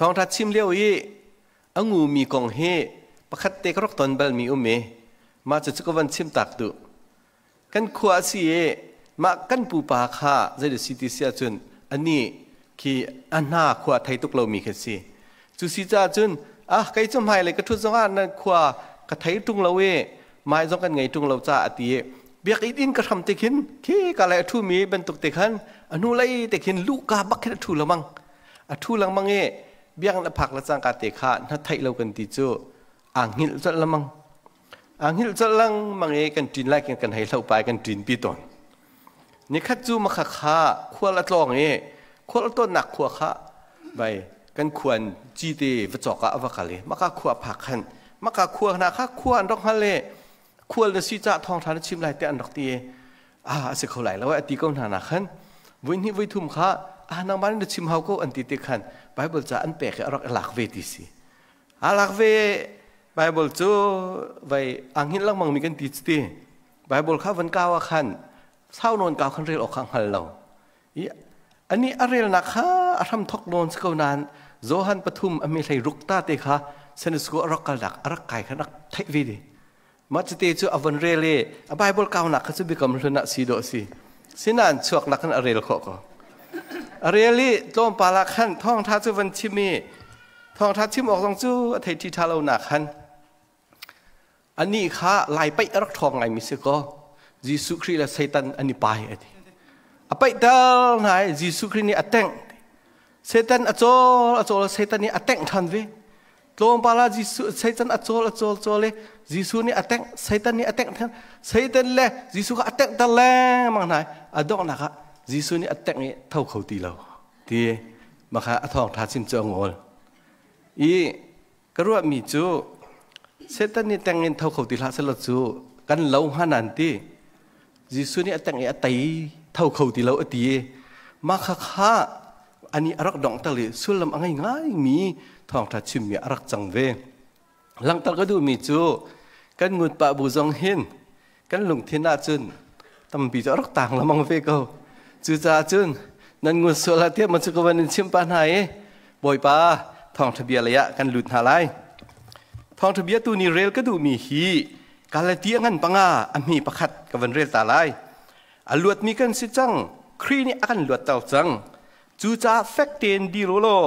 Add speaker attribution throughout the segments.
Speaker 1: Thawngtha chim lio i a ngumi kong hi pakhat te ka rak ton balmi um i mah cu ka van chim tak duh. Kan khua a si i mah kan pupa kha zei si ti si ahcun anih khi a hna khua thei tuk lomi khi si. Cu si caah cun ah kei cu hmailei ka ṭhut zongah nan khua ka thei ṭung lo i mai zong kan ngei ṭung lo caah a ti i biakinn inn ka hram te khin khi ka lei a ṭhumi bantuk te khan a hnulei te khin luhka bak khin a ṭhu lengmang. A ṭhu lengmang i biakinn a phak le cangka te kha hna theih lo kan ti cu aa hngilh colh lengmang. Aa hngilh colh lengmang i kan ṭin lai kan hei hloh pa i kan ṭin pi tawn. Nikhat cu makha kha khual a tlawng i khual a tlawnnak khua kha vai kan khuan cite va cawk ah a va kal i maka khua phak khan maka khua hna kha khua an rak hngal i khual na si cah thawngṭha na chim lai te an rak ti i ah a si kho lai lo a ti ko hna na khan vui hnih vui thum kha ah nangmah na chim hau ko an ti ti khan Bible ca an pek i a rak i lak ve ti si a lak ve. Bible cu vai ang hngilh lengmang mi kan ti ti Bible kha van kau ah khan sau nawn kau khan rel awk kha hngal lo i ani a relnak kha a hram thok nawn si ko nain Johan 3 a mi hlei ruk ta te kha Sunday school a rak kalnak a rak kai khan rak theih ve di. Mah cute cu a von rel i a Bible kaunak kha cu biakam hlun ah si dawh si sinan chuak nak khan a rel khawh ko. A rel i tlawmpal ah khan thawngtha cu van chim i thawngtha chim awk zong cu a thei ṭhi ṭha lo nak khan anih kha lai paih a rak ṭhawng ngaimi si kaw Jesuh Khrih le Satan an i pai a ti. A paihter hna i Jesuh Khrih nih a tengh. Satan a cawl a cawl, Satan nih a tengh ṭhan ve. Tlawmpal ah Jesuh Satan a cawl a cawl cawl i Jesuh nih a tengh, Satan nih a tengh ṭhan. Satan le Jesuh kha a tenghter lengmang hna i a donghnak ah Jesuh nih a tengh i tho kho ti lo ti maka a thawngṭha chim cu a ngol. I ka ruahmi cu Satan nih teng in tho kho ti hlah selaw cu kan lo hnga nan ti. Jesuh nih a teng i a tei tho kho ti lo a ti i mah kha kha ani a rak donghter i sullam a ngei ngaimi thawngṭha chimmi a rak cang ve. Langhter ka duhmi cu kan ngut pah bu zong hin kan lungthin ahcun tampi cu a rak tang lamang ve ko. Cucaah cun nan ngut sual ah tiah maw cu ka van in chimh pah hna i Bawipa thawngṭha bia lei ah kan lut hna lai. Thawngṭha bia tu ni rel ka duhmi hi Galatia ngan panga a hmi pakhat ka van rel ta lai. A luatmi kan si cang. Khrih nih a kan luatter cang. Cucaah fek tein dir u law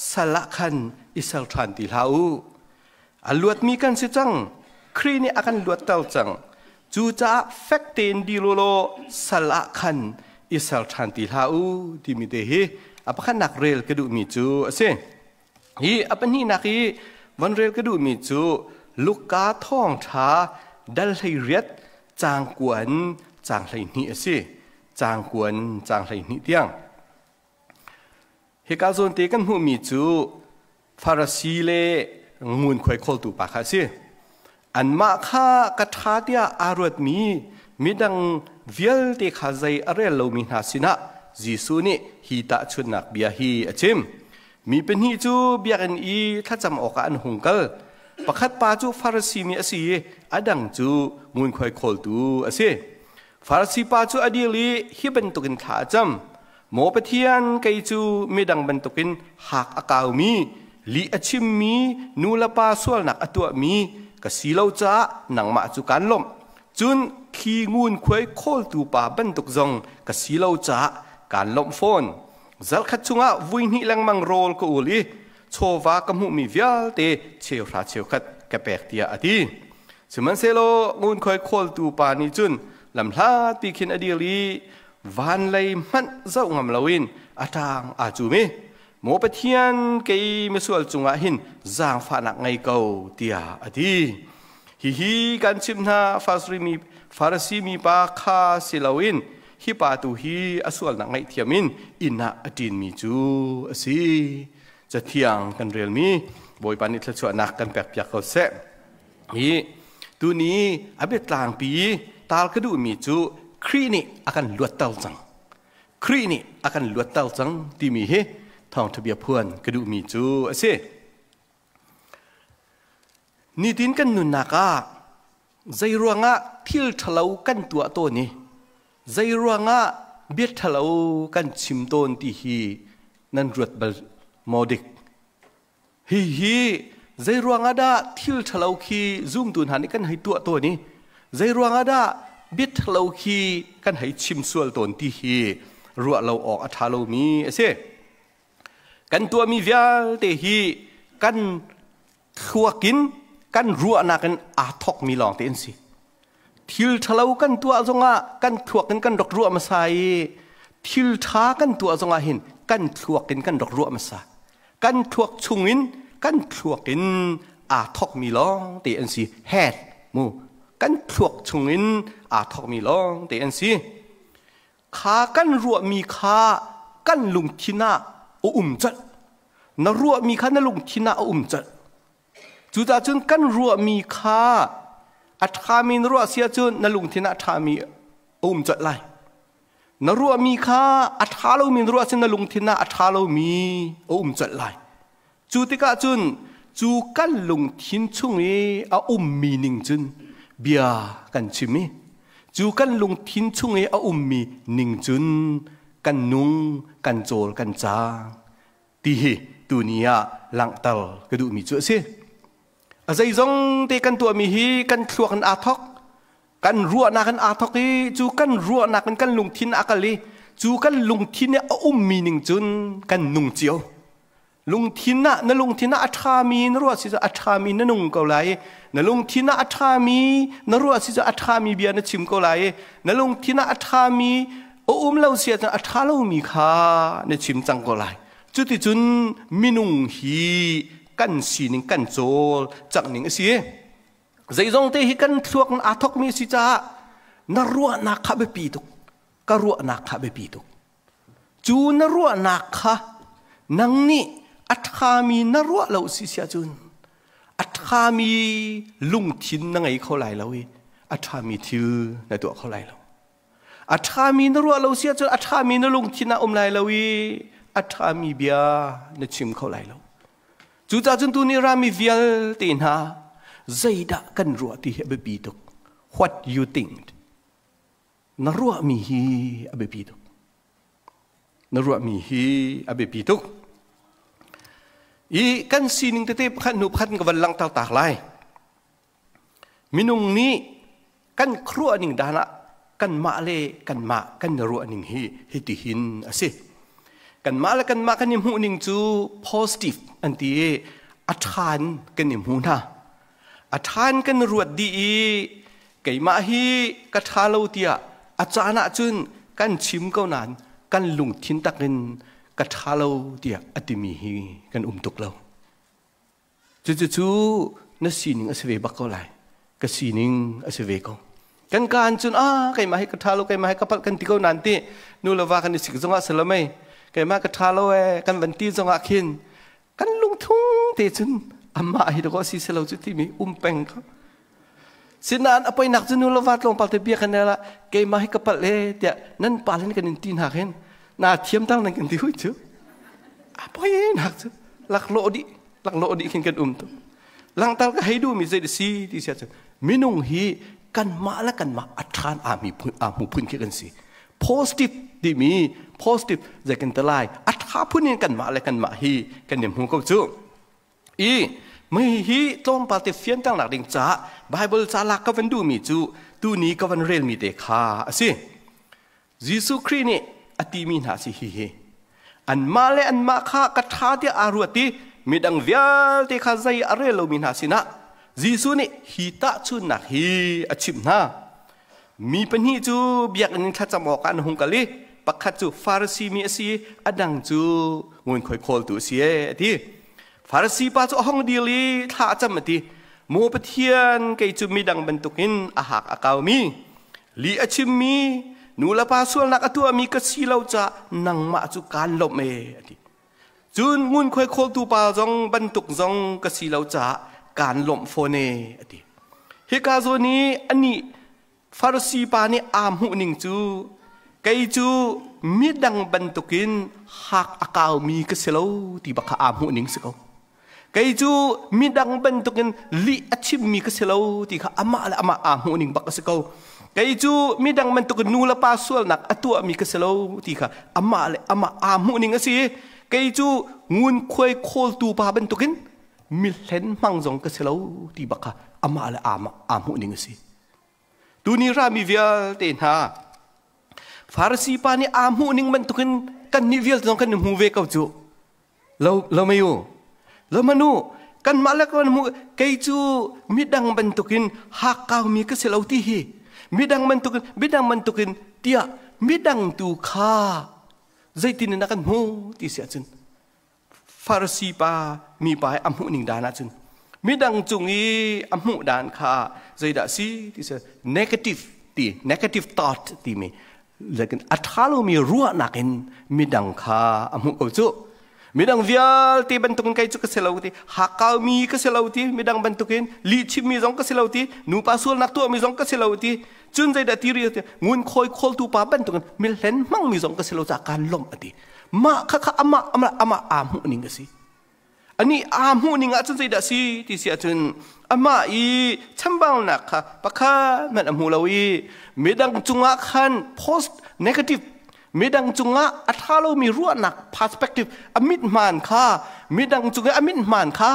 Speaker 1: sal ah khan i ser ṭhan ti hlah u. A luatmi kan si cang. Khrih nih a kan luatter cang. Cucaah fek tein dir u law sal ah khan i ser ṭhan ti hlah u timi te hi a pakhatnak rel ka duhmi cu a si. Hi a pahnihnak i von rel ka duhmi cu Luka thawngṭha dal 18 caang 9 caang 12 a si. Caang 9 caang 12 tiang. Hika zawn te kan hmuhmi cu Farasi le ngunkhuai khawltu pa kha a si. Anmah kha ka ṭha tiah aa ruatmi midang vialte kha zei a rel lomi hna sinah Jesuh nih hi tahchunhnak bia hi a chim. Mi pahnih cu biakinn i thlacam awkah an hung kal. Pakhat pa cu Farasi mi a si i a dang cu ngunkhuai khawltu a si. Farasi pa cu a dir i hi bantukin thla a cam. Maw Pathian, kei cu midang bantukin hak a kaumi, lih a chimmi, nu le pa sualnak a tuahmi ka si lo caah nangmah cu kaan lawmh. Cun khi ngunkhuai khawltu pa bantuk zong ka si lo caah kaan lawmh fawn. Zarkhat chungah vui hnih lengmang rawl ka ul i chawva ka hmuhmi vialte cheuhra cheukhat ka pek tiah a ti. Sihmanhsehlaw ngunkhuai khawltu pa nih cun lamhlatpi khin a dir i van lei hmanh zoh ngam loin a ṭang aa cum i Maw Pathian, kei misual cungah hin zaangfahnak ngei ko tiah a ti. Hihi kan chimh hna, Farasi mi pa kha si loin hi pa tu hi a sualnak ngaihthiam in inn ah a ṭinmi cu a si. Cathiang kan relmi Bawipa nih thluachuahnak kan pekpiak ko seh. Hi tuni a biatlangpi tal ka duhmi cu Khrih nih a kan luatter cang. Khrih nih a kan luatter cang timi hi thawngṭha bia phuan ka duhmi cu a si. Nitin kan nunnak ah zei ruangah thil ṭhalo kan tuah tawn i zei ruangah bia ṭhalo kan chim tawn ti hi nan ruat bal maw dik? Hihi zei ruangah dah thil ṭhalo khi zumtu hna nih kan hei tuah tawn i zei ruangah dah bia ṭhalo khi kan hei chim sual tawn ti hi ruah lo awk a ṭha lomi a si. Kan tuahmi vialte hi kan thluak in kan ruahnak in aa thawkmi lawng te an si. Thil ṭhalo kan tuah zongah kan thluak in kan rak ruah hmasa i thil ṭha kan tuah zongah hin kan thluak in kan rak ruah hmasa. Kan thluak chungin kan thluak in aa thawkmi lawng te an si. Head mu kan thluak chungin aa thawkmi lawng te an si. Kha kan ruahmi kha kan lungthin ah a um colh. Na ruahmi kha na lungthin ah a um colh. Cucaah cun kan ruahmi kha a ṭhami na ruah si ahcun na lungthin ah a ṭhami a um colh lai. Na ruahmi kha a ṭha lomi na ruah ahcun na lungthin ah a ṭha lomi a um colh lai. Cu tikah cun cu kan lungthin chung i a ummi ning cun bia kan chim i cu kan lungthin chung i a ummi ning cun kan nung, kan cawl, kan caang ti hi tuni ah langhter ka duhmi cu a si. A zeizong te kan tuahmi hi kan thluak in aa thawk, kan ruahnak in aa thawk i cu kan ruahnak in kan lungthin a kal i cu kan lungthin i a ummi ning cun kan nung cio. Lungthin ah na lungthin ah a ṭhami na ruah si cu a ṭhami na nung ko lai i na lungthin ah a ṭhami na ruah si cu a ṭhami bia na chim ko lai i na lungthin ah a ṭhami a um lo si ahcun a ṭha lomi kha na chim cang ko lai. Cuticun minung hi kan sining kan cawl cangh ning a si. Zeizong te hi kan thluak in aa thawkmi a si caah na ruahnak kha biapi tuk. Ka ruahnak kha biapi tuk. Cu na ruahnak kha nang nih a ṭhami na ruah lo si si ahcun a ṭhami lungthin na ngei kho lai lo i a ṭhami thil na tuah kho lai lo. A ṭhami na ruah lo si ahcun a ṭhami na lungthin ah um lai lo i a ṭhami bia na chim kho lai lo. Cucaah cun tuni rami vialte hna zeidah kan ruah ti hi a biapi tuk. What you think? Na ruahmi hi a biapi tuk. Na ruahmi hi a biapi tuk. I kan sining tete pakhat hnu pakhat ka van langhter tak lai. Minung nih kan khuaruah ning dan ah kanmah le kanmah kan i ruah ning hi hitihin a si. Kanmah le kanmah kan i hmuh ning cu positive an ti i a ṭhan kan i hmu hna. A ṭhan kan ruat dih i keimah hi ka ṭha lo tiah a caan ahcun kan chim ko nain kan lungthin takin ka ṭha lo tiah a timi hi kan um tuk lo. Cucu na sining a si ve bak ko lai. Ka sining a si ve ko. Kan kaan cun ah keimah hi ka ṭha lo keimah hi ka palh kan ti ko nain ti nu le va kan i sik zongah si lo mei keimah ka ṭha lo ee kan van ti zongah khin kan lungthung te cun amah hi dakaw si selo cu timi um peng ko. Sinain a poinak cu nu le va tlawmpal te bia kan la keimah hi ka palh ee tiah nan pa len kan in ti hna khin na thiam tang nan kan ti hui cu a poi nak cu laklawh dih laklawh dih khin kan um tu langtar ka hei duhmi zei si ti sia cun minung hi kanmah le kanmah a ṭhan a mi phun a hmu phun khi kan si positive timi positive zei kan te lai a ṭha phun in kanmah le kanmah hi kan i hmu ko cu i mei hi tlawmpal te fianternak ding caah Bible ca lak ka van duhmi cu tuni ka van relmi te kha a si Jesuh Khrih nih a timi hna si hihi anmah le anmah kha ka ṭha tiah aa ruat i midang vialte kha zei a rel lomi hna sinah Jesuh nih hi tahchunhnak hi a chimh hna. Mi pahnih cu biakinn in thlacam awkah an hung kal i pakhat cu Farasi mi a si i a dang cu ngunkhuai khawltu a si ee a ti. Farasi pa cu a hung dil i thla a cam a ti. Maw Pathian, kei cu midang bantukin a hak a kaumi, lih a chimmi, nu le pa sualnak a tuahmi ka si lo caah nangmah cu kaan lawmh ee a ti. Cun ngunkhuai khawltu pa zong bantuk zong ka si lo caah kaan lawmh fawn ee a ti. Hika zawn i anih Farasi pa nih aa hmuhning cu kei cu midang bantukin hak a kaumi ka si lo ti bak kha aa hmuhning si ko. Kei cu midang bantukin lih a chimmi ka si lo ti kha amah le amah aa hmuhning bak a si ko. Kei cu midang bantukin nu le pa sualnak a tuahmi ka si lo ti kha amah le amah aa hmuhning a si. Kei cu ngunkhuai khawltu pa bantukin Mi hlen hmang zong ka si lo ti bak kha amah le amah aa hmuh ning a si. Tuni rami vialte hna Farasi pa nih aa hmuh ning bantukin kan nih vialte zong kan i hmu ve ko cu. Lo lo mei u. Lo manu kanmah le kan hmu kei cu midang bantukin hakkau mi ka si lo ti hi midang bantukin midang bantukin tiah midang tu kha zeitin in a kan hmu ti si ahcun Farasi pa mi pa i a hmuh ning dan ahcun midang cung i a hmuh dan kha zeidah si ti si negative ti negative thought timi lekin a ṭha lomi ruahnak in midang kha a hmuh ko cu. Midang vialte bantukin kei cu ka si lo ti, hakkaumi ka si lo ti, midang bantukin lihchimmi zong ka si lo ti, nupa sualnak tuahmi zong ka si lo ti, cun zeidah ti ri ti, ngunkhawi khawltu pa bantukin milhlen hmangmi zong ka si lo caah kaan lawmh a ti. Mah kha kha amah amah amah aa hmuh ning a si. Ani aa hmuh ning ahcun zeidah si ti si ahcun amah i chambaunak kha pakhat hmanh a hmu lo i midang cungah khan post negative midang cungah a ṭha lomi ruahnak perspective a mit hmaan kha midang cung i a mit hmaan kha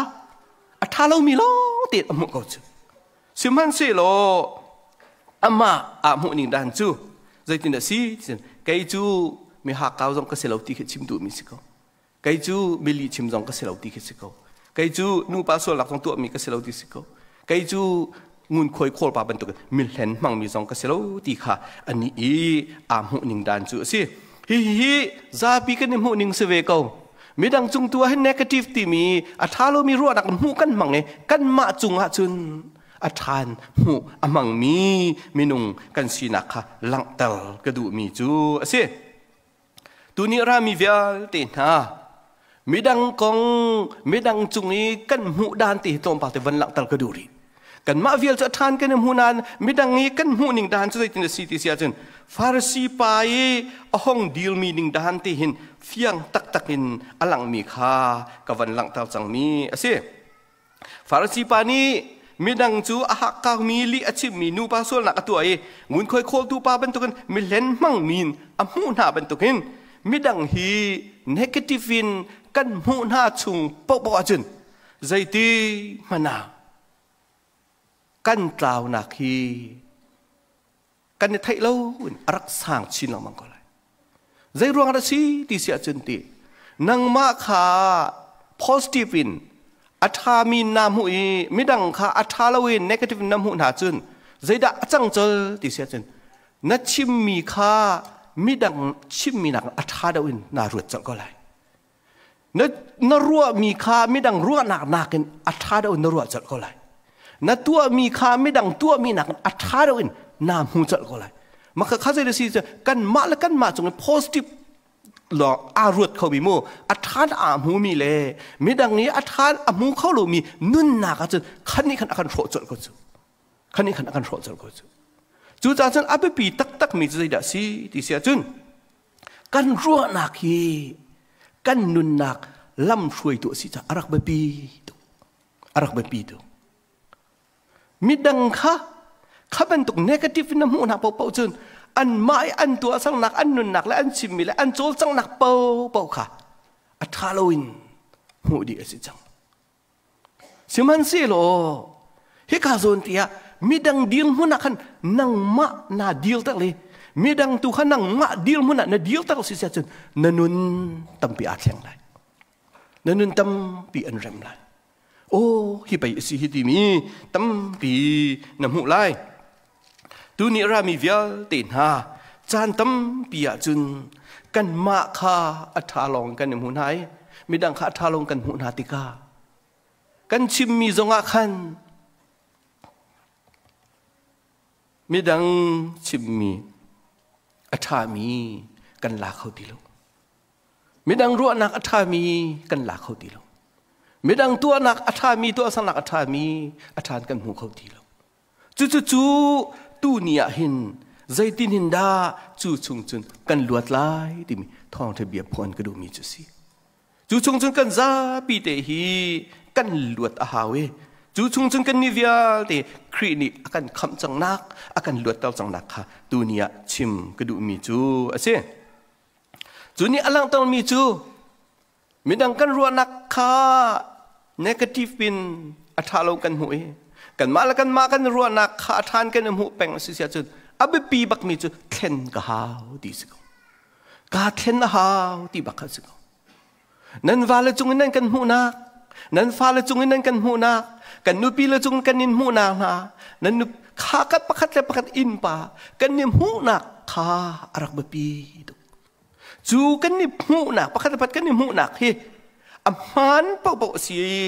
Speaker 1: a ṭha lomi lawng tein a hmuh ko cu. Sihmanhsehlaw amah aa hmuh ning dan cu zeitin a si kei cu mi hakkau zong ka si lo ti khi chim duhmi si ko. Kei cu mili chim zong ka si lo ti khi si ko. Kei cu nupa sualnak zong tuahmi ka si lo ti si ko. Kei cu ngunkhuai khawlpa bantuk milhlen hmangmi zong ka si lo ti kha ani i aa hmuh ning dan cu a si. Hihi zapi kan i hmuh ning si ve ko. Midang cung tu ah hin negative timi a ṭha lomi ruahnak hmuh kan hmang i kanmah cungah cun a ṭhan hmuh a hmangmi minung kan sinak kha langhter ka duhmi cu a si. Tuni rami vialte hna midang kong midang cung i kan hmuh dan ti hi tlawmpal te van langhter ka duh rih. Kanmah vial cu a ṭhan kan i hmu nain midang i kan hmuh ning dan cu zeitin a si ti si ahcun Farasi pa i a hong dilmi ning dan ti hin fiang taktak in a langmi kha ka van langhter cangmi a si. Farasi pa nih midang cu a hakkaumi lih a chimmi nupa sualnak a tuah i ngunkhuai khawltu pa bantukin mihlen hmangmi in a hmuh hna bantukin midang hi negative in kan hmuh hna chung paohpaoh ahcun zeiti hmanh ah kan tlaunak hi kan i theih lo in a rak sang chin lengmang ko lai. Zei ruang dah si ti si ahcun ti nangmah kha positive in a ṭhami na hmuh i midang kha a ṭha lo in negative na hmuh hna cun zeidah a cang col ti si ahcun na chimmi kha midang chimmi nak a ṭha deuh in naa ruat colh ko lai. Na, na ruahmi kha midang ruahnak nakin a ṭha deuh in na ruah colh ko lai. Na tuahmi kha midang tuahmi nakin a ṭha deuh in naa hmu colh ko lai. Mah kha zei si cu kanmah le kanmah cung i positive lawng aa ruat khomi mu a ṭhan aa hmumi le midang i a ṭhan a hmu kho lomi nunnak ahcun khan nih khan a kan hrawh colh ko cu. Khan nih khan a kan hrawh colh ko cu. Cucaah cun a biapi taktakmi cu zeidah si ti si ahcun Kan ruahnak hi kan nunnak lamhruaitu a si caah a rak biapi tuk. A rak biapi tuk. Midang kha kha bantuk negative in na hmuh hna paohpaoh cun anmah i an tuahsernak, an nunnak le an chimmi le an cawlcanghnak paohpaoh kha a ṭha loin hmuh dih a si cang. Sihmanhsehlaw hika zawn ti ah midang dirhmun ah khan nangmah naa dirter le midang tu kha nangmah dirhmun ah na dirter si cun na nun tampi aa thleng lai. Na nun tampi an rem lai. Aw hi pei a si hi timi tampi na hmuh lai. Tuni rami vialte hna caan tampi ahcun kanmah kha a ṭha lawng kan i hmu hna i midang kha a ṭha lawng kan hmuh hna tikah kan chimmi zongah khan midang chimmi a ṭhami kan la kho ti lo. Midang ruahnak a ṭhami kan la kho ti lo. Midang tuahnak a ṭhami tuahsernak a ṭhami a ṭhan kan hmu kho ti lo. Cucucu tuni ah hin zeitin hin dah cu chung cun kan luat lai timi thawngṭha bia phuan ka duhmi cu si. Cu chung cun kan zapi te hi kan luat a hau i cu chung cun kan ni vialte Khrih nih a kan khamh cangnak, a kan luatter cangnak kha tuni ah chim ka duhmi cu a si. Cu nih a langhtermi cu midang kan ruahnak kha Negative pin a ṭha lo kan hmuh i kanmah le kanmah kan ruahnak kha a ṭhan kan i hmuh peng a si si ahcun a biapi bakmi cu thlen ka hau ti si ko. Kaa thlen a hau ti bak kha si ko. Nan vale cung in nan kan hmuhnak, nan fale cung in nan kan hmuhnak, kan nupi le cung kan in hmuhnak hna, nan nu kha kat pakhat le pakhat innpa kan i hmuhnak kha a rak biapi tuk. Cu kan i hmuhnak pakhat le pakhat kan i hmuhnak hi a hmaan paohpaoh a si i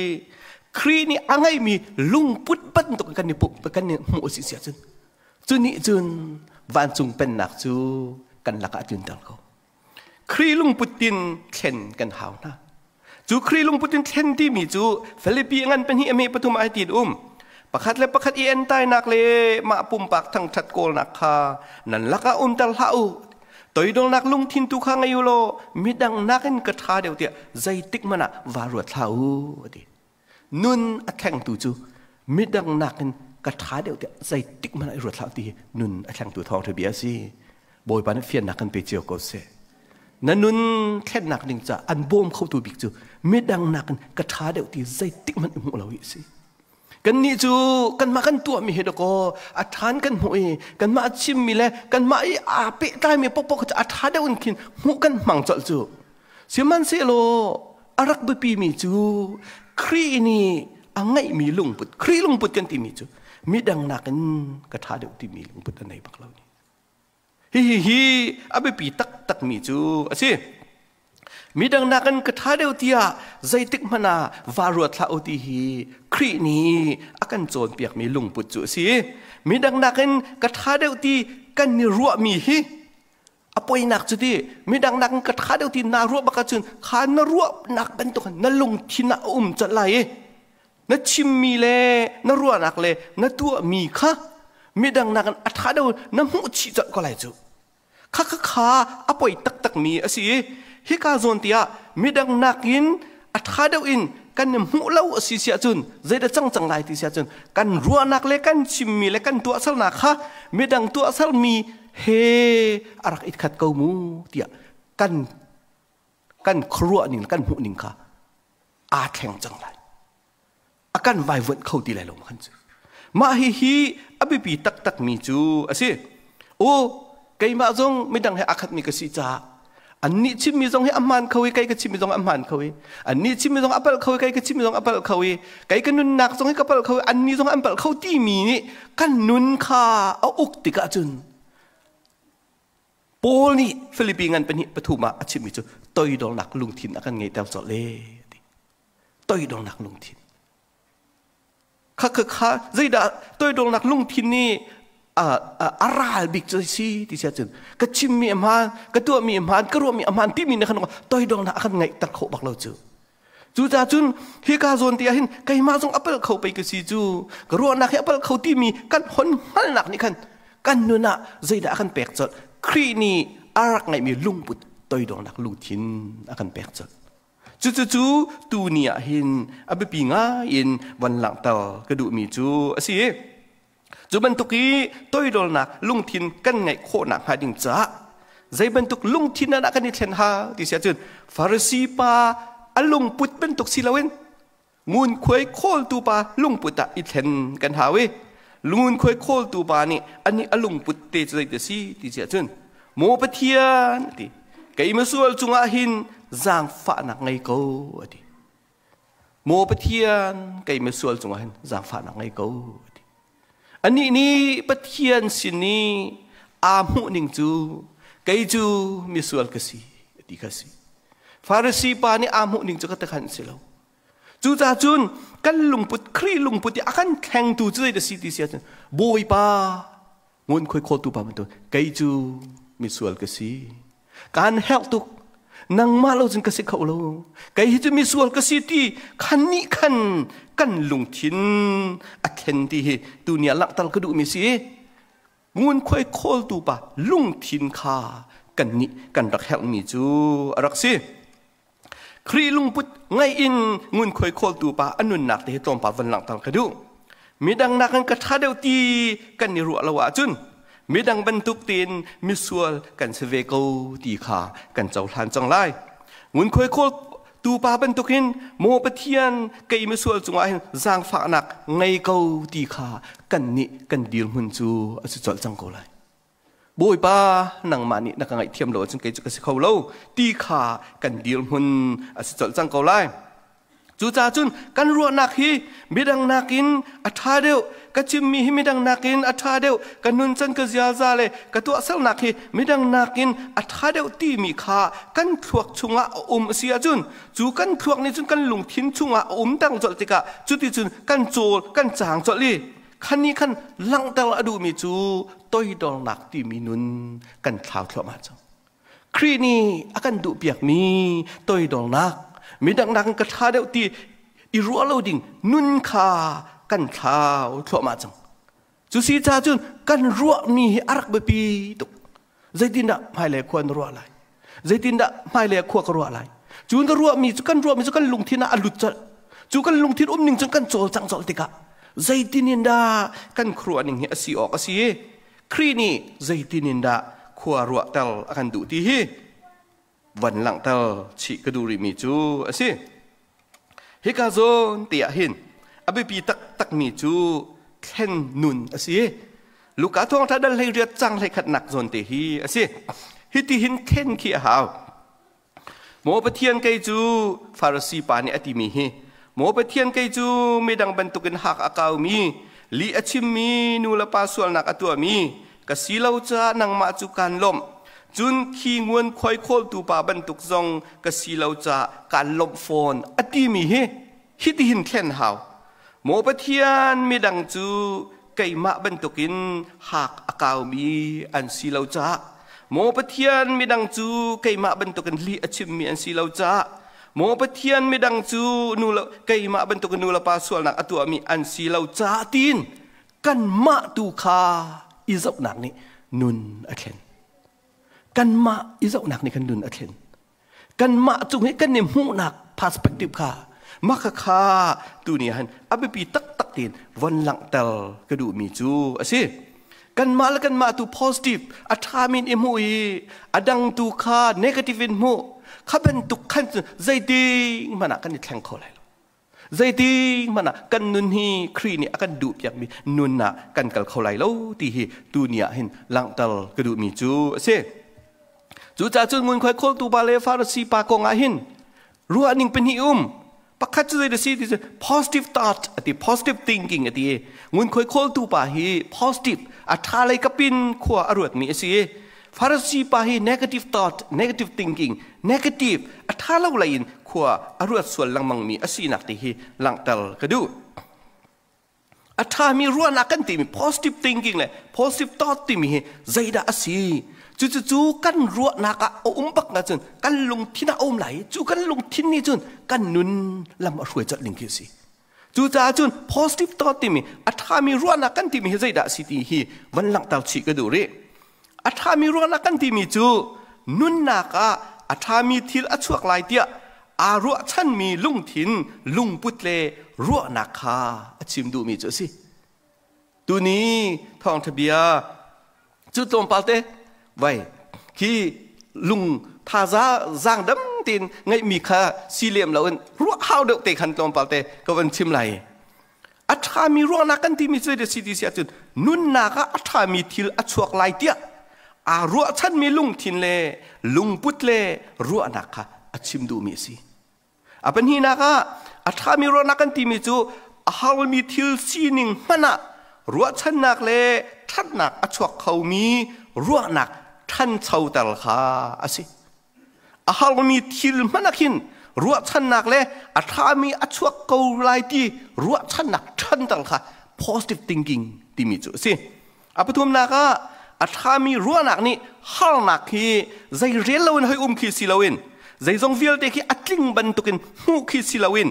Speaker 1: Khrih nih a ngeihmi lungput bantuk kan i kan i hmuh a si si ahcun cu nih cun vancung pennak cu kan lakah a tlunter ko. Khrih lungput tin thlen kan hau hna. Cu Khrih lungput in thlen timi cu Filipi ngan pahnih a me pathum ai tin um. Pakhat le pakhat i entainak le mah pumpak thangṭhat kawlnak kha nan lakah umter hlah u. Toidornak lungthin tu kha ngei u law midang nakin ka ṭha deuh tiah zeitik hmanh ah vaa ruat hlah u a ti. Nun a thlengtu cu midang nakin ka ṭha deuh tiah zeitik hmanh ah i ruat hlah ti hi nun a thlengtu thawngṭha bia a si. Bawipa nih fiannak kan pe cio ko seh. Na nun thlennak ding ca an bawm khotu bik cu midang nakin ka ṭha deuh ti zeitik hmanh i hmuh lo hi a si. Kannih cu kanmah kan tuahmi hi dakaw a ṭhan kan hmuh i kanmah a chimmi le kanmah i aa pehtlaimi pokpok cu a ṭha deuh in khin hmuh kan hmang colh cu. Sihmanhsehlaw a rak biapimi cu Khrih nih a ngeihmi lungput, Khrih lungput kan timi cu midang nakin ka ṭha deuh timi lungput a nei bak lo ni. Hihi hi a biapi taktakmi cu a si. Midang nakin ka ṭha deuh tiah zeitik hmanh ah vaa ruat hlah u ti hi Khrih nih a kan cawnpiakmi lungput cu a si. Midang nakin ka ṭha deuh ti kan i ruahmi hi a poinak cu ti midang nakin ka ṭha deuh ti naa ruah bak ahcun kha na ruahnak bantuk na lungthin ah a um colh lai i na chimmi le na ruahnak le na tuahmi kha midang nakin a ṭha deuh na hmuh chih colh ko lai cu. Kha kha kha a poi taktakmi a si i hika zawn tiah midang nakin a ṭha deuh in kan i hmuh lo a si si ahcun zeidah cang cang lai ti si ahcun kan ruahnak le kan chimmi le kan tuahsernak kha midang tuahsermi he a rak i khat ko mu tiah kan kan khuaruah ning kan hmuh ning kha aa thleng cang lai. A kan vaivuanh kho ti lai lo khan cu. Mah hihi a biapi taktakmi cu a si. U keimah zong midang he aa khatmi ka si caah annih chimmi zong hi a hmaan kho i kei ka chimmi zong a hmaan kho i annih chimmi zong a palh kho i kei ka chimmi zong a palh kho i kei ka nunnak zong hi ka palh kho i annih zong an palh kho timi nih kan nun kha a uk tikah cun Paul nih Filipi ngan pahnih pathum ah a chimmi cu toidornak lungthin a kan ngeihter colh le ti. Toidornak lungthin. Kha kha kha zeidah toidornak lungthin nih a ral bik cu si ti sia cun ka chimmi a hmaan ka tuahmi a hmaan ka ruahmi a hmaan timi nih khan toidornak a kan ngeihter khawh bak lo cu. Cucaah cun hika zawn te ah hin keimah zong a palh kho pei ka si cu ka ruahnak hi a palh kho timi kan hon hngalhnak nih khan kan nun ah zeidah a kan pek colh Khrih nih a rak ngeihmi lungput toidornak lungthin a kan pek colh. Cucu tu ni ah hin a biapi ngai in van langhter ka duhmi cu a si. Cu bantuk i toidornak lungthin kan ngeih khawhnak hnga ding caah zei bantuk lungthin ah kan i thlen ha ti si ahcun Farasi pa a lungput bantuk si loin ngunkhuai khawltu pa lungput ah i thlen kan hau i ngunkhuai khawltu pa nih anih a lungput te cu zei ti si ti si ahcun maw Pathian ti kei misual cungah hin zaangfahnak ngei ko a ti. Maw Pathian, kei misual cungah hin zaangfahnak ngei ko. Ti. Anih nih Pathian sin i aa hmuh ning cu kei cu misual ka si ti kha si. Farasi pa nih aa hmuh ning cu ka takhan si lo. Cucaah cun kan lungput Khrih lungput i a kan thlengtu cu zei dah si ti si ahcun Bawipa ngunkhuai khawltu pa bantuk kei cu misual ka si kaan herh tuk nangmah lo cun ka si kho lo kei hi cu misual ka si ti khan nih khan kan lungthin a thlen ti hi tuni ah langhter ka duhmi si ngunkhuai khawltu pa lungthin kha kan nih kan rak herhmi cu a rak si Khrih lungput ngaih in ngunkhuai khawltu pa a nunnak te hi tlawmpal van langhter ka duh. Midang nakin ka ṭha deuh ti kan i ruah lo ahcun midang bantuk tein misual kan si ve ko ti kha kan cohlan cang lai. Ngunkhuai khawltu Tupa bantukin maw Pathian, kei misual cungah hin zaangfahnak ngei ko ti kha kan nih kan dirhmun cu a si colh cang ko lai. Bawipa, nangmah nih na ka ngaihthiam lo ahcun kei cu ka si kho lo ti kha kan dirhmun a si colh cang ko lai. Cucaah cun kan ruahnak hi midang nakin a ṭha deuh, ka chimmi hi midang nakin a ṭha deuh, ka nuncan ka ziaza le ka tuahsernak hi midang nakin a ṭha deuh timi kha kan thluak chungah a um a si ahcun, cu kan thluak nih cun kan lungthin chungah a um tang colh tikah cuticun kan cawl kan caang colh i khan nih khan langhter a duhmi cu toidornak timi nun kan thlau thluahmah cang. Khrih nih a kan duhpiakmi toidornak, midang nakin ka ṭha deuh ti i ruah lo ding nun kha kan thlau thluahmah cang. Cu si ca cun kan ruahmi hi a rak biapi tuk. Zeitindah hmailei khua na ruah lai? Zeitindah hmailei khua ka ruah lai? Cu na ruahmi cu kan ruahmi cu kan lungthin ah a lut colh. Cu kan lungthin umning cun kan cawlcang colh tikah zeitin in dah kan khuaruah ning hi a si awk a si i Khrih nih zeitin in dah khua ruahter a kan duh ti hi van langhter chih ka duh rihmi cu a si. Hika zawn te ah hin a biapi taktakmi cu thlen nun a si. Luka thawngṭha dal 18 cang 11nak zawn te hi a si. Hiti hin thlen khi a hau. Maw Pathian, kei cu, Farasi pa nih a timi hi, Maw Pathian, kei cu midang bantukin hak a kaumi, lih a chimmi, nu le pa sualnak a tuahmi ka si lo caah nangmah cu kaan lawmh. Cun khi nguan khuai khawltu pa bantuk zong ka si lo caah kaan lawmh fawn, a timi hi hitihin thlen hau. Maw Pathian, midang cu keimah bantukin hak a kaumi an si lo caah, Maw Pathian, midang cu keimah bantukin lih a chimmi an si lo caah, Maw Pathian, midang cu nu le keimah bantukin nu le pa sualnak a tuahmi an si lo caah tiin kanmah tu kha i zohnak nih nun a thlen. Kanmah i zohnak nih kan nun a thlen. Kanmah cung hi kan i hmuhnak perspective kha maka kha tu ni han a biapi taktak tein von langhter ka duhmi cu a si. Kanmah le kanmah tu positive a ṭhami in i hmuh i a dang tu kha negative in hmuh kha bantuk khan cun zeiting hmanh ah kan i thleng kho lai lo. Zeiting hmanh ah kan nun hi Khrih nih a kan duhpiakmi nun ah kan kal kho lai lo ti hi tu ni ah hin langhter ka duhmi cu a si. Cucaah cun ngunkhuai khawltu pa le Farasi pa kong ah hin ruahning pahnih um. Pakhat cu zei si ti cu positive thought a ti, positive thinking a ti. Ngunkhuai khawltu pa hi positive, a ṭha lei kapin khua a ruatmi a si. Farasi pa hi negative thought, negative thinking, negative, a ṭha lo lei in khua a ruat sual lengmangmi a sinak ti hi langhter ka duh. A ṭhami ruahnak kan timi positive thinking le positive thought timi hi zeidah a si? Cucu kan ruahnak ah a um bak ahcun kan lungthin ah a um lai. Cu kan lungthin nih cun kan nun lam a hruai colh ding khi a si. Cucaah cun positive thought timi a ṭhami ruahnak kan timi hi zeidah a si ti hi van langhter chih ka duh rih. A ṭhami ruahnak kan timi cu nunnak ah a ṭhami thil a chuak lai tiah aa ruahchanmi lungthin, lungput le ruahnak kha a chim duhmi cu a si. Tuni thawngṭha bia cu tlawmpal te vai khi lung thaza zaangdam tein ngeihmi kha si lem loin ruah hau deuh te khan tlawmpal te ka van chim lai. A ṭhami ruahnak kan timi cu zei si ti si ahcun nunnak ah a ṭhami thil a chuak lai tiah aa ruahchanmi lungthin le lungput le ruahnak kha a chim duhmi a si. A pahnihnak ah a ṭhami ruahnak kan timi cu a harmi thil sining hmanh ah ruahchannak le ṭhatnak a chuak khomi ruahnak ṭhanchoter kha a si. A harmi thil hmanh ah khin ruahchannak le a ṭhami a chuak ko lai ti ruahchannak ṭhanter kha positive thinking timi cu a si. A pathumnak ah a ṭhami ruahnak nih harnak hi zei rel loin hoi um khi si loin, zeizong vialte khi a tling bantukin hmuh khi si loin,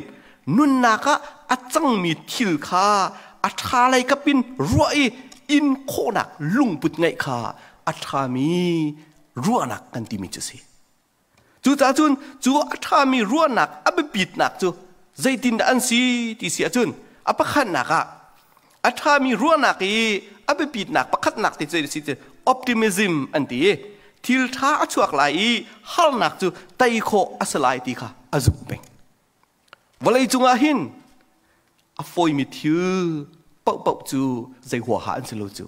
Speaker 1: nunnak ah a cangmi thil kha a ṭha lei kapin ruah i in khawhnak lungput ngeih kha a ṭhami ruahnak kan timi cu a si. Cucaah cun cu a ṭhami ruahnak a biapitnak cu zeitindah an si ti si ahcun, a pakhatnak ah a ṭhami ruahnak i a biapitnak pakhatnak ti cu si optimism an ti i Thil ṭha a chuak lai i harnak cu tei khawh a si lai ti kha a zumh peng. Vawlei cungah hin a fawimi thil paohpaoh cu zei huaha an si lo cu.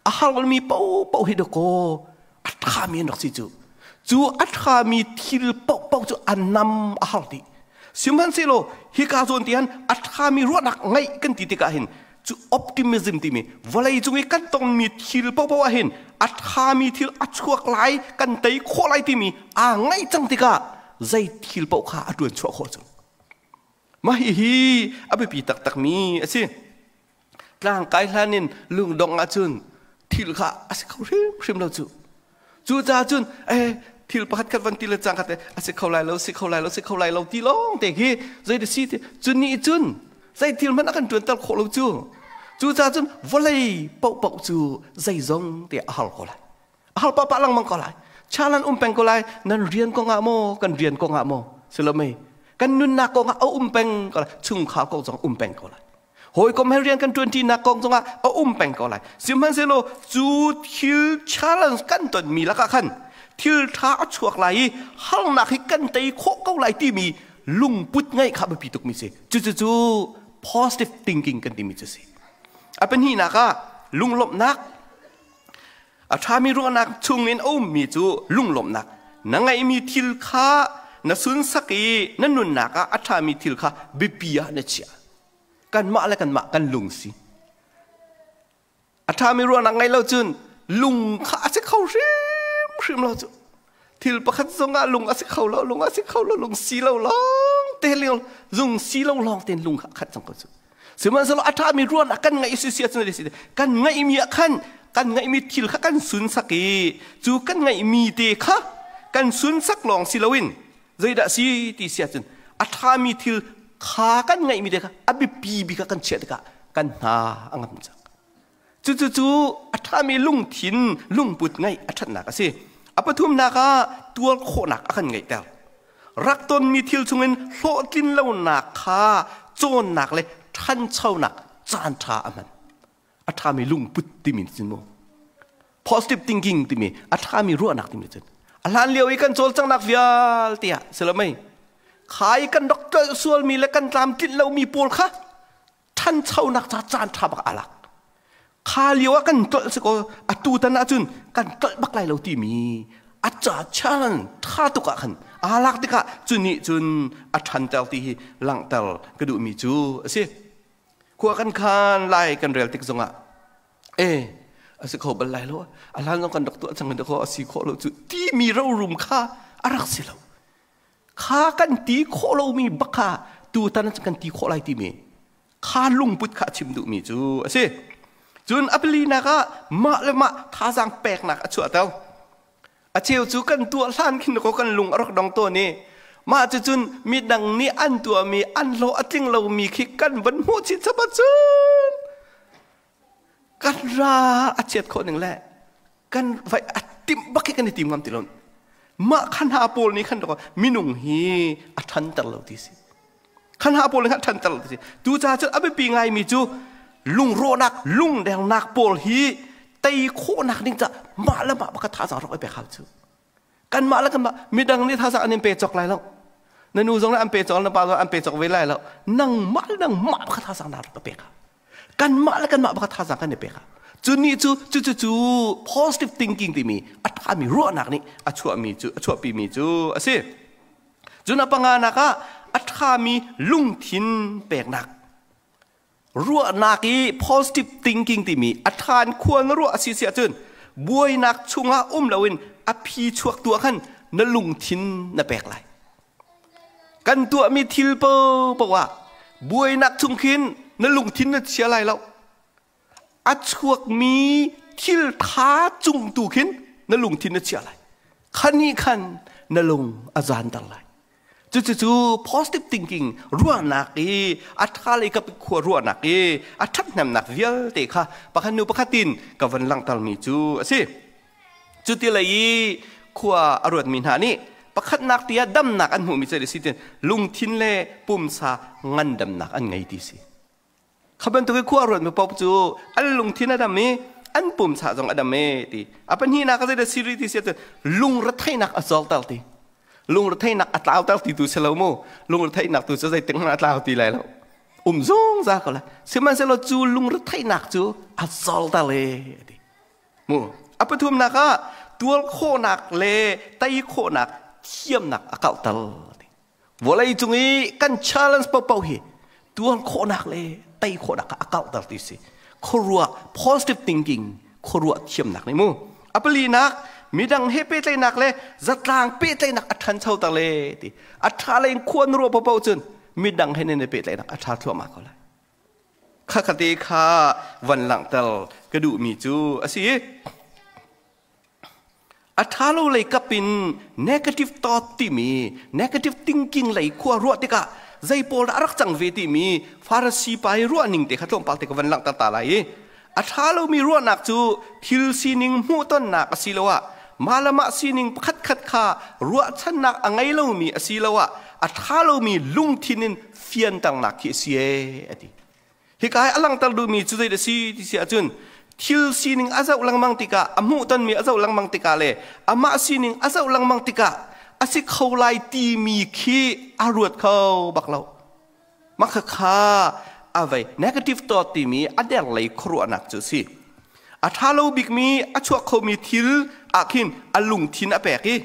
Speaker 1: A harmi paohpaoh hi dakaw a ṭhami an rak si cu. Cu a ṭhami thil paohpaoh cu a nam a har dih. Sihmanhsehlaw hika zawn ti han a ṭhami ruahnak ngeih kan ti tikah hin cu optimism timi vawlei cung i kan tonmi thil paohpaoh ah hin a ṭhami thil a chuak lai, kan tei khawh lai timi aa ngaih cang tikah zei thil paoh kha a ṭuan chuah khawh cu. Mah hihi a biapi taktakmi a si. Tlang kai hlan in lungdong ahcun thil kha a si kho hrimhrim lo cu. Cucaah cun thil pakhat khat van ti le cang khat a si kho lai lo, si kho lai lo, si kho lai lo ti lawng te khi zei da si ti cu nih cun zei thil hmanh a kan ṭuanter khawh lo cu. Cucaah cun vawlei paohpaoh cu zeizong te a har ko lai. A har pahpah lengmang ko lai. Chalan um peng ko lai. Nan rian kong ah maw, kan rian kong ah maw, si lo mei? Kan nunnak kong ah a um peng ko lai. Chungkhar kong zong um peng ko lai. Hawikom he rian kan ṭuanṭinak kong zongah a um peng ko lai. Sihmanhsehlaw cu thil challenge kan tonmi lakah khan thil ṭha a chuak lai i harnak hi kan tei khawh ko lai timi lungput ngeih kha biapi tukmi si. Cucu positive thinking kan timi cu si. A pahnihnak ah lunglawmhnak. A ṭhami ruahnak chungin a ummi cu lunglawmhnak. Na ngeihmi thil kha na sunsak i na nunnak ah a ṭhami thil kha biapi ah na chiah. Kanmah le kanmah kan lung si. A ṭhami ruahnak ngeih lo cun lung kha a si kho hrimhrim lo cu. Thil pakhat zongah lung a si kho lo, lung a si kho lo, lung si lo lawng te lung si lo lawng tein lung kha a khat cang ko cu. Sihmanhsehlaw a ṭhami ruahnak kan ngeih si si ahcun kan ngeihmi ah khan kan ngeihmi thil kha kan sunsak i cu kan ngeihmi te kha kan sunsak lawng si loin zeidah si ti si ahcun a ṭhami thil kha kan ngeihmi te kha a biapi bik ah kan chiah tikah kan hna a ngam cang. Cucu a ṭhami lungthin lungput ngeih a ṭhatnak a si. A pathumnak ah tuar khawhnak a kan ngeihter. Rak tonmi thil chungin hlawhtlin lonak kha cawnnak le ṭhanchonak caanṭha a hman. A ṭhami lungput timi cun mu. Positive thinking timi a ṭhami ruahnak timi cun. A hlan lio i kan cawlcanghnak vialte ah si lo mei? Kha i kan rak tlolh sualmi le kan tlamtlinh lomi pawl kha ṭhanchonak ca caan ṭha bak aa lak. Kha lio ah kan tlolh si kaw atu tan ahcun kan tlolh bak lai lo timi a ca challenge ṭha tuk ah khan aa lak tikah cu nih cun a ṭhanter ti hi langhter ka duhmi cu a si. Khua kan khan lai kan rel tik zongah e a si kho bal lai lo, a hlan zong kan rak tuah cang ko, a si khawh lo cu timi rorum kha a rak si lo. Kha kan ti khawh lomi bak kha tutan kan ti khawh lai timi kha lungput kha a chim duhmi cu a si. Cun a palinak ah mah le mah thazaang peknak a chuahter. A cheu cu kan tuah hlan khin ko kan lung a rak dong tawn i mah cucun midang nih an tuahmi an hlawh a tling lomi khi kan van hmuh chin chap ahcun kan ral a chiat khawh ning le kan vai a timh bak hi kan i tim ngam ti lo. Mah khan ha pawl nih khan minung hi a ṭhanter lo ti si. Khan ha pawl nih khan a ṭhanter lo ti si. Tu ca cu a biapi ngaimi cu lungrawhnak, lungdengnak pawl hi tei khawhnak ding ca mah le mah baka thazaang rak i pek hau cu. Kanmah le kanmah midang nih thazaang an in pe cawk lai lo. Na nu zong nih an pe cawk, na pa zong an pe cawk ve lai lo. Nangmah le nangmah baka thazaang na rak pek. Kanmah le kanmah baka thazaang kan i pek. Cu nih cu cu cu cu positive thinking timi a ṭhami ruahnak nih a chuahmi cu a chuahpimi cu a si. Cun a panganak ah a ṭhami lungthin peknak. Ruahnak i positive thinking timi a ṭhan khua na ruah a si si ahcun buainak chungah um loin a phi chuak tu ah khan na lungthin na pek lai. Kan tuahmi thil paohpaoh ah buainak chung khin na lungthin na chia lai lo. A chuakmi thil ṭha cung tu khin na lungthin na chia lai. Khan nih khan na lung a zanter lai. Cucu positive thinking ruahnak i a ṭha lei kap khua ruahnak i a ṭhathnemnak vialte kha pakhat nu pakhat in ka van langhtermi cu a si. Cuti lei i khua a ruatmi hna nih pakhatnak tiah damnak an hmuhmi cu a si tin lungthin le pumsa ngandamnak an ngei ti si. Kha bantuk i khua a ruatmi paoh cu an lungthin a dam i An pumsa zong a dam e ti. A pahnihnak a zeidah si rih ti si ahcun lungretheihnak a zorter ti. Lungretheihnak a tlauter ti tu si lo mu. Lungretheihnak tu cu zeitik hmanh a tlau ti lai lo. Um zungzal ko lai. Sihmanhsehlaw cu lungretheihnak cu a zorter e ti. Mu. A pathumnak ah tuar khawhnak le tei khawhnak thiamnak a kauhter ti. Vawlei cung i kan challenge paohpaoh hi tuar khawhnak le tei khawhnak kha a kauhter ti si. Khuaruah positive thinking khuaruah thiamnak nih mu. A palinak midang he pehtlaihnak le zatlang pehtlaihnak a ṭhanchoter le ti. A ṭha lei in khua na ruah paohpaoh cun midang he nan i pehtlaihnak a ṭha thluahmah ko lai. Khakate kha van langhter ka duhmi cu a si. A ṭha lo lei kap in negative thought timi negative thinking lei khua ruah tikah zei pawl dah a rak cang ve timi Farasi pa i ruah ning te kha tlawmpal te ka van langhter ta lai i a ṭha lomi ruahnak cu thil sining hmuhtonnak asiloah mah le mah sining pakhatkhat kha ruahchannak a ngei lomi asiloah a ṭha lomi lungthin in fianternak khi a si ee a ti. Hika hi a langhter duhmi cu zei a si ti si ahcun thil sining a zoh lengmang tikah a hmuhtonmi a zoh lengmang tikah le amah sining a zoh lengmang tikah a si kho lai timi khi a ruat kho bak lo. Mah khakha a vei negative thought timi a derlei khuaruahnak cu a si. A ṭha lo bikmi a chuak khomi thil ah khin a lungthin a pek i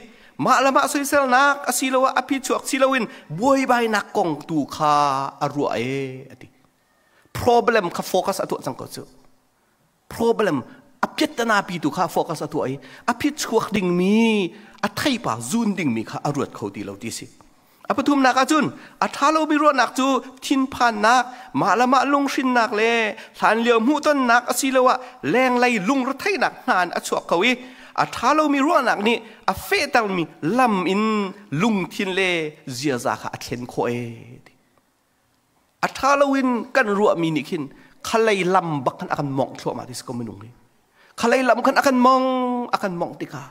Speaker 1: mah le mah soiselnak asiloah a phichuak si loin buaibainak kong tu kha a ruah e a ti. Problem kha focus a tuah cang ko cu. Problem a piattana pi tu kha focus a tuah i a phichuak dingmi a theipa zun dingmi kha a ruat kho ti lo ti si. A pathumnak ahcun a ṭha lomi ruahnak cu thinphannak, mah le mah lunghrinnak le hlanlio hmuhtonnak asiloah lenglei lungretheihnak hna in a chuak kho i a ṭha lomi ruahnak nih a fehtermi lam in lungthin le ziaza kha a thlen khawh ee. A ṭha loin kan ruahmi nih khin khalei lam bak khan a kan mawngh thluahmah ti si ko minung hi. Khalei lam khan a kan mong, a kan mawngh tikah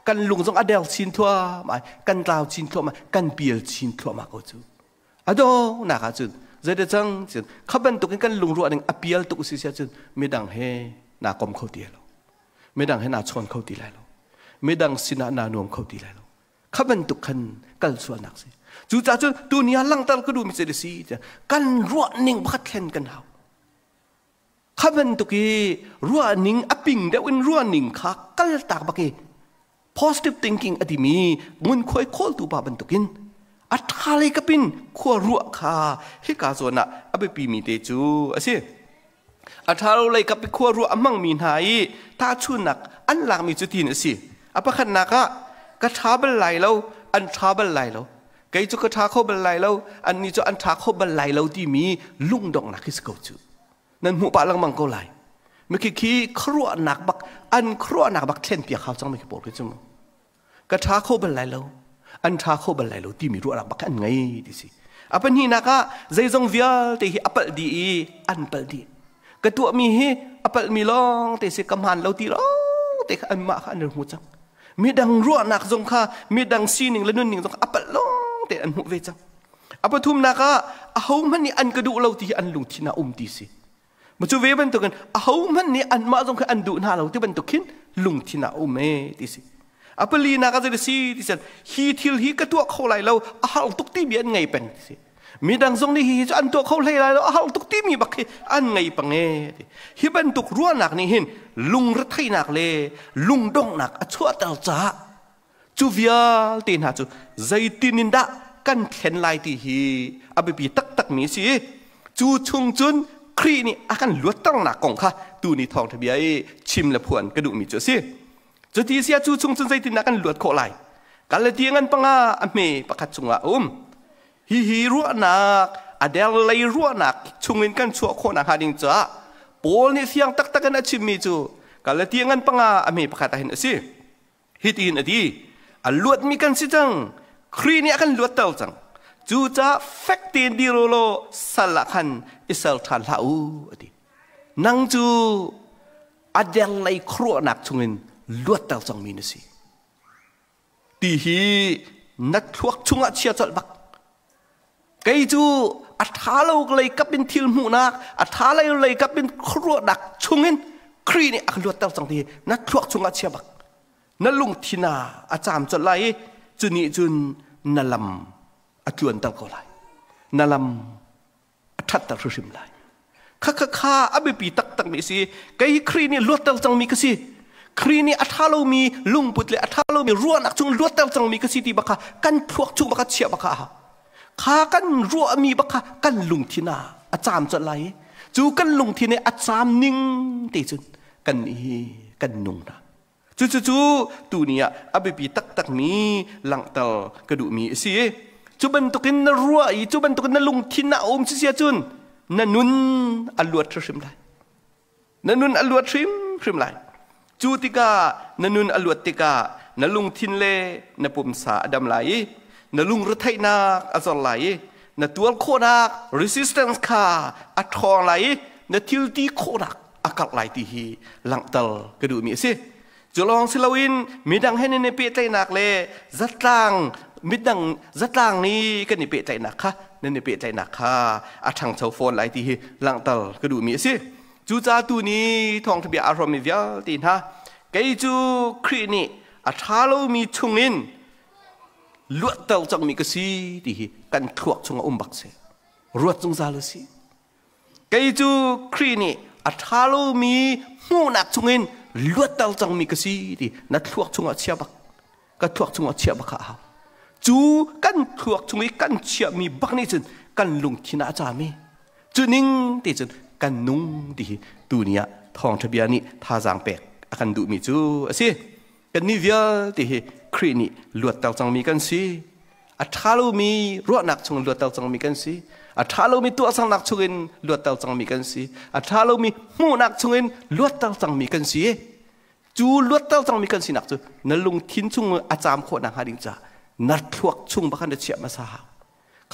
Speaker 1: kan lung zong a der chin thluahmah, kan tlau chin thluahmah, kan pial chin thluahmah ko cu. A donghnak ah cun zeidah cang cun kha bantukin kan lungruah ning a pial tuk si sia cun midang he naa kom kho ti lo. Midang he naa chawn kho ti lai lo. Midang sinah naa nuam kho ti lai lo. Kha bantuk khan kal sualnak si. Cucaah cun tuni ah langhter ka duhmi cu si kan ruah ning pakhat thlen kan hau. Kha bantuk i ruah ning a ping deuh in ruah ning kha kal tak bak i positive thinking a timi ngunkhuai khawltu pa bantukin a ṭha lei kapin khua ruah kha hika zawn ah a biapi mi te cu a si. A ṭha lo lei kap i khua ruah a hmangmi hna i tahchunnak an lakmi cu tin a si. A pakhatnak ah ka ṭha bal lai lo, an ṭha bal lai lo. Kei cu ka ṭha kho bal lai lo, annih cu an ṭha kho bal lai lo timi lungdonghnak khi si ko cu. Nan hmuh pah lengmang ko lai. Mikhi khi khuaruahnak bak an khuaruahnak bak thlen piak hau cang mi khi pawl khi cu mu. Ka ṭha kho bal lai lo, an ṭha kho bal lai lo timi ruahnak bak an ngei ti si. A pahnihnak ah zeizong vialte hi a palh dih i an palh dih. Ka tuahmi hi a palhmi lawng te si ka hmaan lo ti lawng te kha anmah kha an hmu cang. Midang ruahnak zong kha midang sining le nunning zong kha a palh lawng te an hmuh ve cang. A pathumnak ah ahohmanh nih an ka duh lo ti hi an lungthin ah um ti si. Ma cu ve bantukin ahohmanh nih anmah zong kha an duh hna lo ti bantuk khin lungthin ah um e ti si. A palinak ah zei si ti sen hi thil hi ka tuah kho lai lo a har tuk timi an ngei peng ti si. Midang zong nih hihi cu an tuah kho hlei lai lo a har tuk timi bak hi an ngei pang e ti. Hi bantuk ruahnak nih hin lungretheihnak le lungdonghnak a chuahter caah cu vialte hna cu zeitin in dah kan thlen lai ti hi a biapi taktakmi a si i cu chung cun Khrih nih a kan luatternak kong kha tuni thawngṭha bia i chim le phuan ka duhmi cu a si. Cuti sia cu chung cun zeitin dah kan luat khawh lai? Galati ngan panga a hme pakhat chungah a um. Hihi ruahnak a derlei ruahnak chungin kan chuah khawh nakhnga ding caah Paul nih fiang taktak in a chimmi cu Galati ngan panga a hme pakhat ah hin a si. Hitin a ti, a luatmi kan si cang. Khrih nih a kan luatter cang. Cucaah fek tein dir u law sal ah khan i ser ṭhan hlah u, a ti. Nang cu a derlei khuaruahnak chungin luatter cangmi na si. Ti hi na thluak chungah chia colh bak. Kei cu a ṭha lo lei kap in thil hmuhnak, a ṭha lei lei kap in khuaruahnak chungin Khrih nih a ka luatter cang ti na thluak chungah chia bak. Na lungthin ah a caam colh lai i cu nih cun na lam a tluanter ko lai. Na lam a ṭhatter hrimhrim lai. Kha kha kha a biapi taktak mi si. Kei hi Khrih nih luatter cangmi ka si. Khrih nih a ṭha lomi lungput le a ṭha lomi ruahnak chung luatter cangmi ka si ti bak kha kan thluak chung bak kha chiah bak kha a hau. Kha kan ruahmi bak kha kan lungthin ah a caam colh lai i cu kan lungthin i a caam ning te cun kan hi kan nung hna. Cucu tuni ah a biapi taktakmi langhter ka duhmi a si. Cu bantukin na ruah i cu bantukin na lungthin ah a um si cun na nun a luat hrimhrim lai. Na nun a luat hrimhrim lai. Cu tikah na nun a luat tikah na lungthin le na pumsa a dam lai i na lungretheihnak a zor lai i na tuar khawhnak resistance kha a ṭhawng lai i na thil ti khawhnak a karh lai ti hi langhter ka duhmi a si. Cu lawng si loin midang he nan i pehtlaihnak le zatlang midang zatlang i kan i pehtlaihnak kha nan i pehtlaihnak kha a ṭhangcho fawn lai ti hi langhter ka duhmi a si. Cucaah tu ni thawngṭha bia aa hrawmmi vialte hna kei cu Khrih nih a ṭha lomi chungin luatter cangmi ka si ti hi kan thluak chungah um bak si. Ruat zungzal a si. Kei cu Khrih nih a ṭha lomi hmuhnak chungin luatter cangmi ka si ti na thluak chungah chia bak. Ka thluak chungah chiah bak kha a hau. Cu kan thluak chung i kan chiahmi bak nih cun kan lungthin ah a cami. Cu ning ti cun kan nung ti hi tuni ah thawngṭha bia nih thazaang pek a kan duhmi cu a si. Kannih vialte hi Khrih nih luatter cangmi kan si. A ṭha lomi ruahnak chung luatter cangmi kan si. A ṭha lomi tuahsernak chungin luatter cangmi kan si. A ṭha lomi hmuhnak chungin luatter cangmi kan si. Cu luatter cangmi kan sinak cu na lungthin chung a caam khawh nakhnga ding caah na thluak chung bak khan na chiah hmasa hau.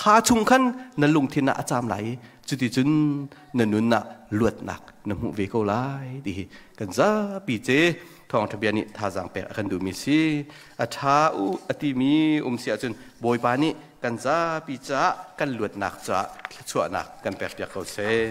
Speaker 1: Kha chung khan na lungthin ah a caam lai i cuticun na nun ah luatnak na hmuh ve ko lai ti hi kan zapi ce thawngṭha bia nih thazaang pek a kan duhmi si. A ṭha u a timi um si ahcun Bawipa nih kan zapi caah kan luatnak caah thluachuahnak kan pek piak ko seh.